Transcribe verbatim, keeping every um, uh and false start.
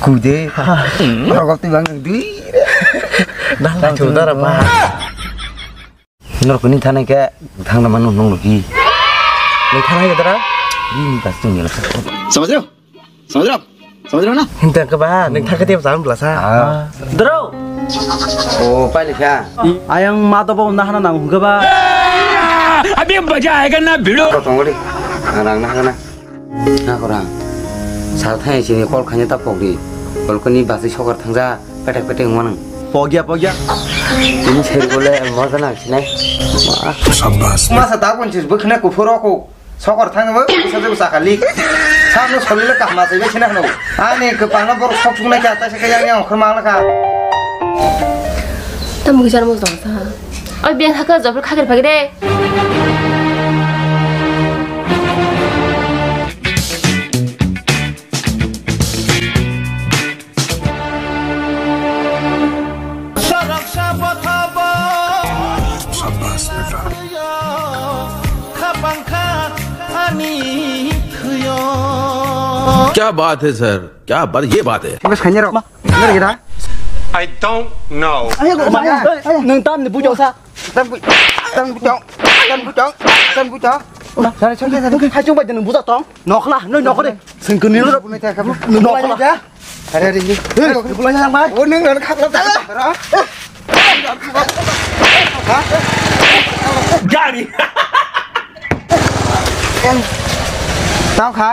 Kude. Norok twi bang dui. Dang chu dara ba. Norok ni thana ke thangna manu nong logi. Ni thana ke dara. Ni ni pas tu ni la. समझ रहे हो? समझ रहे हो? समझ रहे हो ना? Hinta ke ba, ni thaka tiap jam belasa. Ah. Dro. Oh, pali kha. Ayang ma to bo na hana nang hungke ba. अभी मजा आएगा ना भिड़ो। Ko tongoli. Rang na hana. Na korang. Sal thai sini kol khanya ta pokdi. Kol kani basi sokar thangja. Petek petek wngmano. Pogya, pogya. Tini seri bole moja nang sinai. Wah. Sabbas. Masa ta pon sis bukhna kuphuro ko. Sokor thang bo, sa je sa khali. Sa no solile kahma sai be sinai no. Ani ke pangna bor sok sung na kya ta se kaya yang khur mang na kha. Tam bujar mo sa. Oi biang hakha jabr khagir phagire. क्या बात है सर, क्या बात, ये बात है। Bos khanya rok. Ngar gira. I don't know. Ayo, ayo, ayo. Nang tam ni bujok sa. Tam bu, tam bu tong, tam bu tong, tam bu tong. Sari sari sari. Hai chung bai nang bujok tong. Nokla, noi nokre. Sengkeni lo. Bunai ta kamu. Nokla. Hari hari ini. Hei, pulang yang mai. Oh, neng nang khap khap. Gari. Tao kha.